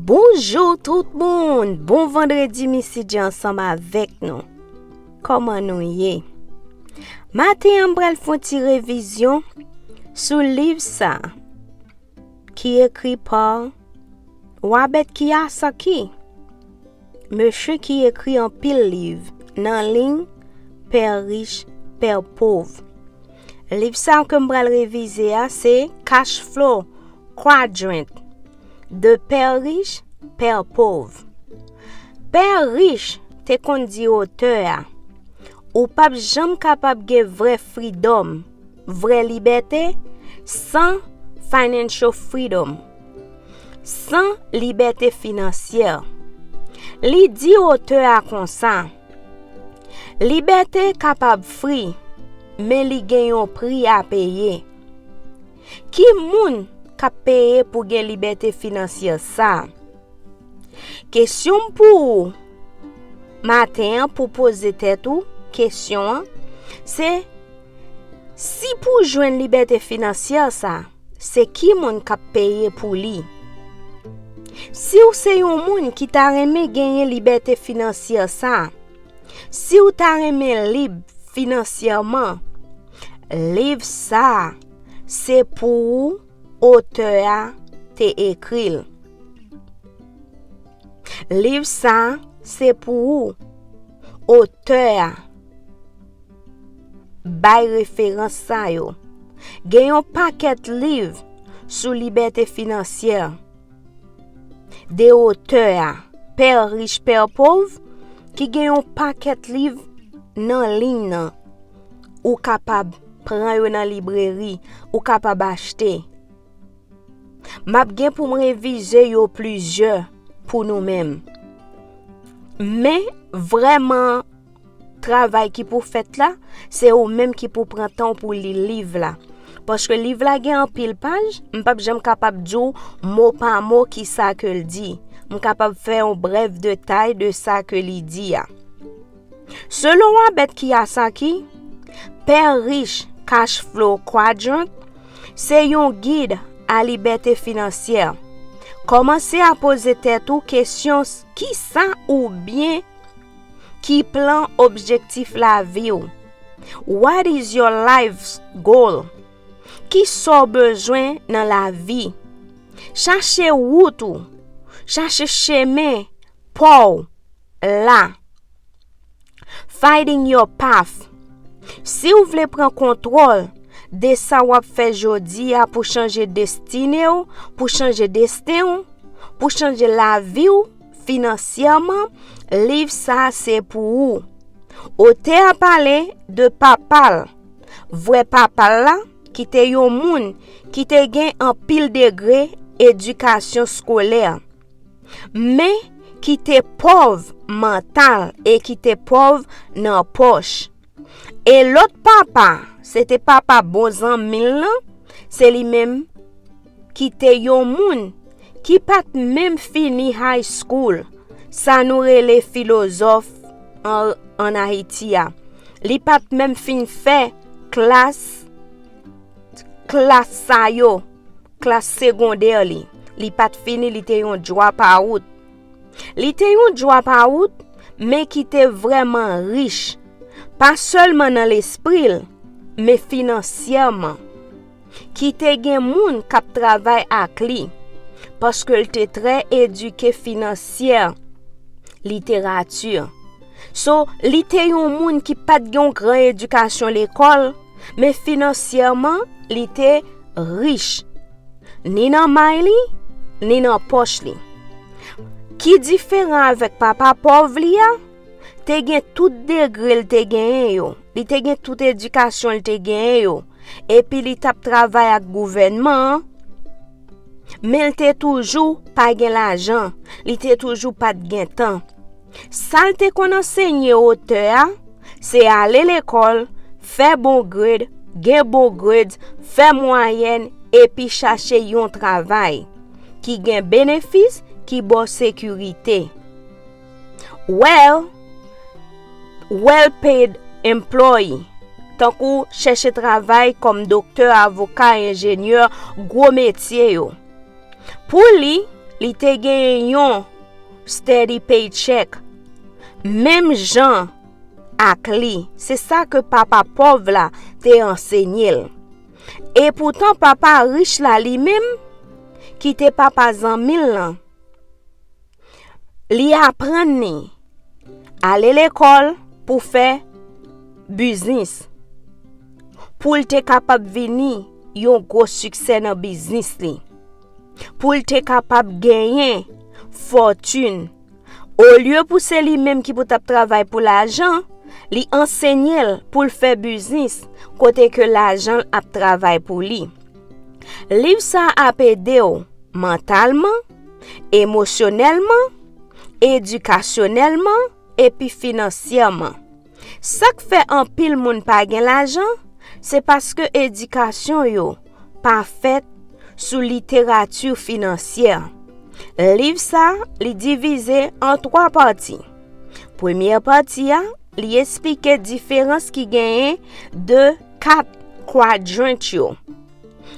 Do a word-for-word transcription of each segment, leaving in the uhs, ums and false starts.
Bonjou tout moun! Bon vandredi, Missy J ansanm avèk nou. Kòman nou ye? Maten an, m pral fè yon ti revizyon sou liv sa a, ki ekri pa Robert Kiyosaki, mesye ki ekri anpil liv nan liy Père riche, Père pauvre. Liv sa a ke m pral revize a se Cash Flow Quadrant, de Père riche, Père pauvre. Pè rich te konn di otè a, ou p ap janm kapab gen vrè freedom, vrè libète, san financial freedom, san libète finansyè. Li di otè a konsa, libète kapab free, men li gen yon pri a peye. Ki moun k ap peye pou gen libète finansyè sa a? Kesyon m pou ou maten an, pou poze tèt ou kesyon an, se, si pou jwenn libète finansyè sa, se ki moun k ap peye pou li? Si w se yon moun ki ta renmen genyen libète finansyè sa, si w ta renmen lib finansyèman, liv sa a se pou ou, otè a te ekri l. Liv sa a se pou ou, otè a bay referans sa yo. Gen yon pakèt liv sou libète finansyè de otè a, Père riche, Père pauvre, ki gen yon pakèt liv nan liy nan. Ou kapab pran yo nan libreri, ou kapab achte. M ap gen pou m revize yo plizyè pou nou menm. Men, vrèman, travay ki pou fèt la, se ou menm ki pou pran tan w pou li liv la. Paske liv la gen anpil paj, m p ap janm kapab di w mo pa mo ki sa ke l di. M kapab fè yon brèf detay de sa ke li di a. Selon Robert Kiyosaki, Pè rich, Cash Flow Quadrant, se yon gid a libète finansyè. Kòmanse a poze tèt ou kesyon s- kisa oubyen ki plan, objektif lavi w? What is your life's goal? Kisa w bezwen nan lavi? Chache wout ou, chache chemen pa w la. Finding your path. Si w vle pran kontwòl de sa w ap fè jodi a pou chanje destine w, pou chanje desten w, pou chanje lavi w finansyèman, liv sa a se pou ou. Otè a pale de papa l, vrè papa l la, ki te yon moun ki te gen anpil degre edikasyon skolè, men ki te pòv mantal e ki te pòv nan pòch. E lòt papa, se te papa bon zanmi l lan, se li menm ki te yon moun ki pa t menm fini high school, sa nou rele filozòf an, ann Ayiti a. Li pa t menm fin fè klas, klas sa yo, klas segondè li. Li pa t fini, li te yon drop out. Li te yon drop out, men ki te vrèman rich, pa sèlman nan lespri l, men finansyèman. Ki te gen moun k ap travay ak li, paske l te trè edike finansyè, literati. So, li te yon moun ki pa t gen yon gran edikasyon lekòl, men finansyèman, li te rich. Ni nan may li, ni nan pòch li. Ki diferan avèk papa pòv li a, te gen tout degre l te genyen yo, li te gen tout edikasyon l te genyen yo, epi li t ap travay ak gouvènman an, men l te toujou pa gen lajan, li te toujou pa t gen tan. Sa l te konn ansenye otè a, se ale lekòl, fè bon grade, gen bon grades, fè mwayèn, epi chache yon travay ki gen benefis, ki ba w sekirite. Well, well paid employee, tankou chèche travay kòm doktè, avoka, enjenyè, gwo metye yo. Pou li, li te genyen yon steady paycheck, menm jan ak li. Se sa ke papa pòv la te ansenye l. Epoutan, papa rich la li menm, ki te papa zanmi l lan, li aprann li ale lekòl pou fè biznis, pou l te kapab vini yon gwo siksè nan biznis li, pou l te kapab genyen fòtin. Olye pou se li menm ki pou t ap travay pou lajan, li ansenye l pou l fè biznis kote ke lajan l ap travay pou li. Liv sa a ap ede w mantalman, emosyonèlman, edikasyonèlman epi finansyèman. Sa k fè anpil moun pa gen lajan, se paske edikasyon yo pa fèt sou literati finansyè. Liv sa a, li divize an twa pati. Premyè pati a, li esplike diferans ki genyen de kat kwadrant yo.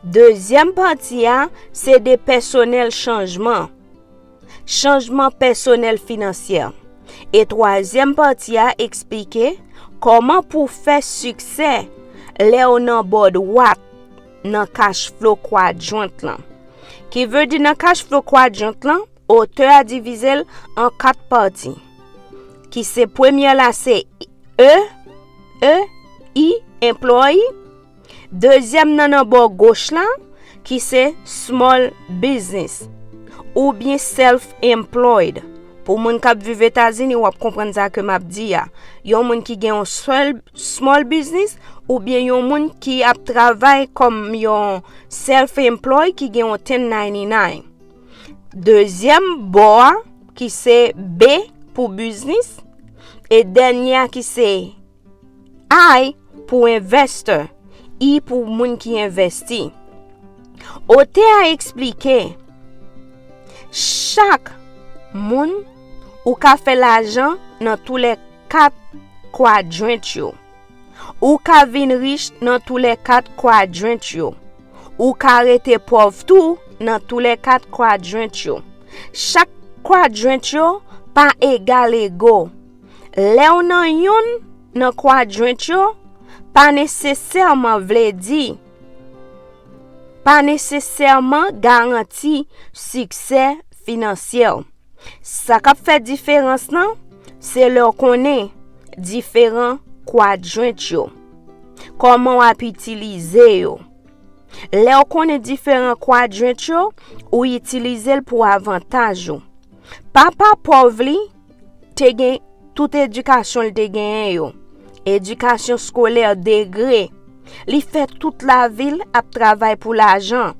Dezyèm pati a, se de pèsonèl chanjman, chanjman pèsonèl finansyè. E twazyèm pati a eksplike kòman pou w fè siksè lè w nan bò dwat nan cash flow kwadrant lan. Ki vle di nan cash flow kwadrant lan, otè a divize l an kat pati. Ki se premyè la se E, E, I, employee. Dezyèm nan nan bò goch la, ki se small business, oubyen self-employed. Pou moun k ap viv Etazini, w ap konprann sa ke m ap di a. Yon moun ki gen yon sèl small business, oubyen yon moun ki ap travay kòm yon self-employed ki gen yon ten ninety-nine. Dezyèm bò a, ki se B pou biznis, e dènye a ki se I pou investor, I pou moun ki envesti. Otè a eksplike, chak moun ou ka fè lajan nan toulè kat kwadrant yo. Ou ka vin rich nan toulè kat kwadrant yo. Ou ka rete pòv tou nan toulè kat kwadrant yo. Chak kwadrant yo pa egal ego. Lè w nan youn nan kwadrant yo, pa nesesèman vle di, pa nesesèman garanti siksè finansyè w. Sa k ap fè diferans lan, se lè w konnen diferan kwadrant yo, kòman w ap itilize yo. Lè w konnen diferan kwadrant yo, ou itilize l pou avantaj ou. Papa pòv li te gen tout edikasyon l te genyen yo. Edikasyon skolè degre. Li fè tout lavi l ap travay pou lajan.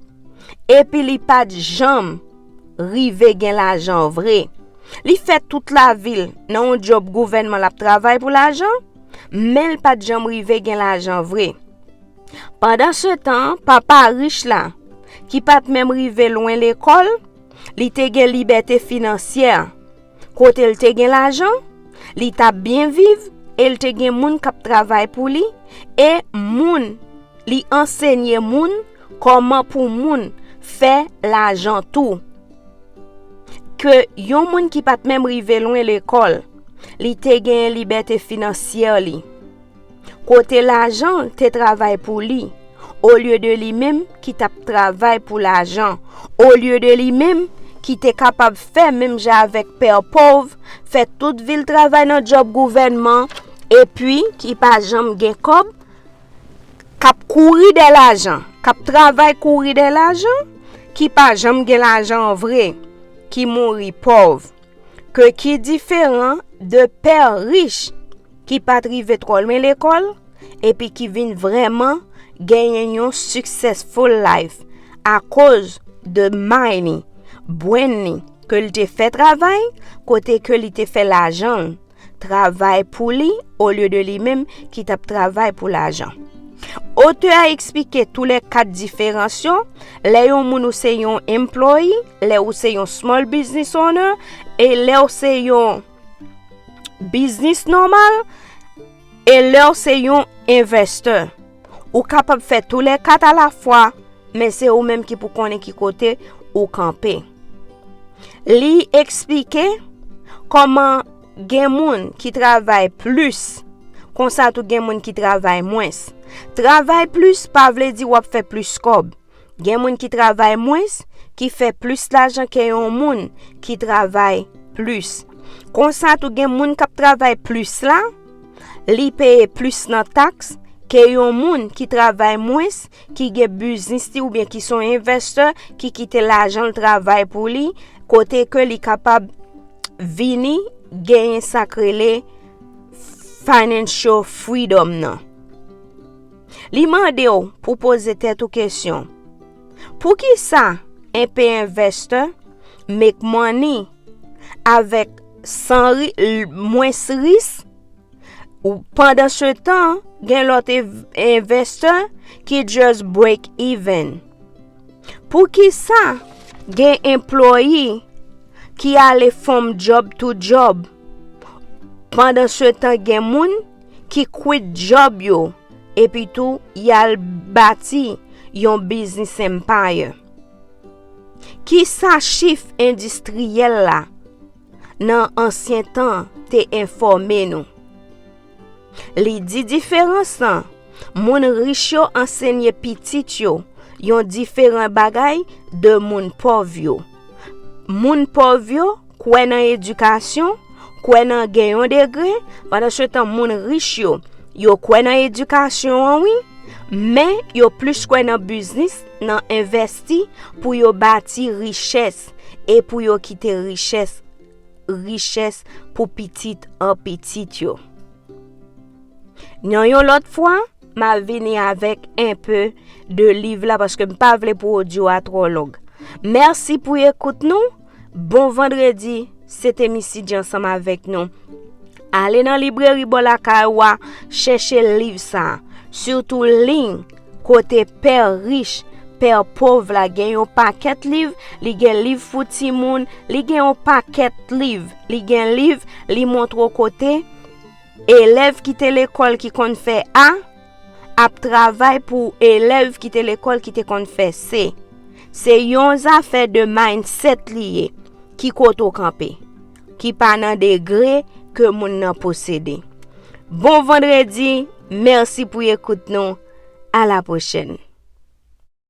Epi li pa t janm rive gen lajan vre. Li fè tout lavi l nan yon djòb gouvènman l ap travay pou lajan, men l pa t janm rive gen lajan vre. Pandansetan, papa rich la, ki pa t menm rive lwen lekòl, li te gen libète finansyè. Kote l te gen lajan, li t ap byen viv e l te gen moun k ap travay pou li e moun li ansenye moun kòman pou moun fè lajan tou. Ke yon moun ki pa t menm rive lwen lekòl, li te genyen libète finansyè li. Kote lajan te travay pou li, olye de li menm ki t ap travay pou lajan, olye de li menm ki te kapab fè menm jan avèk pè pòv, fè tout vi l travay nan djòb gouvènman, epi ki pa janm gen kòb, k ap kouri dè lajan, k ap travay kouri dè lajan, ki pa janm gen lajan an vre, ki mouri pòv. Ke ki diferan de pè rich ki pa t rive twò lwen lekòl, epi ki vin vrèman genyen yon successful life akoz de money, brenn li, ke l te fè travay, kote ke li te fè lajan l travay pou li, olye de li menm ki t ap travay pou lajan. Otè a eksplike toulè kat diferans yo, lè yon moun ou se yon employee, lè ou se yon small business owner, e lè ou se yon biznis nòmal, e lè ou se yon envestè. Ou kapab fè toulè kat alafwa, men se ou menm ki pou konnen ki kote ou kanpe. Li eksplike kòman gen moun ki travay plis, konsa tou gen moun ki travay mwens. Travay plis pa vle di w ap fè plis kòb. Gen moun ki travay mwens ki fè plis lajan ke yon moun ki travay plis. Konsa tou gen moun k ap travay plis la, li peye plis nan taks ke yon moun ki travay mwens, ki gen biznis li oubyen ki se yon envestè ki kite lajan l travay pou li, kote ke li kapab vini genyen sa k rele financial freedom nan. Li mande w pou poze tèt ou kesyon. Poukisa enpe envestè make money avèk san ri, mwens risk, ou pandan se tan gen lòt envestè ki just break even? Poukisa gen employee ki ale from job to job, pandan se tan gen moun ki quit job yo epi tou y al bati yon business empire? Kisa chif endistriyèl la nan ansyen tan te enfòme nou? Li di diferans lan, moun rich yo ansenye pitit yo yon diferan bagay de moun pòv yo. Moun pòv yo kwè nan edikasyon, kwè nan gen yon degre, pandan se tan moun rich yo, yo kwè nan edikasyon an wi, men yo plis kwè nan biznis, nan envèsti pou yo bati richès e pou yo kite richès, richès pou pitit an pitit yo. Nan yon lòt fwa, m a vini avèk enpe de liv la paske m pa vle pou odyo a twò long. Mèsi pou ekout nou. Bon vandredi, se te Missy G ansanm avèk nou. Ale nan libreri bò lakay ou a, chèche liv sa a. Sitou liy kote pè rich, pè pòv la gen yon pakèt liv, li gen liv pou timoun, li gen yon pakèt liv, li gen liv, li montre w kote elèv ki te lekòl ki konn fè A ap travay pou elèv ki te lekòl ki te konn fè C. Se yon zafè de mindset li ye, ki kote w kanpe, ki pa nan degre ke moun nan posede. Bon vandredi, mèsi pou ekout nou, a la pwochèn.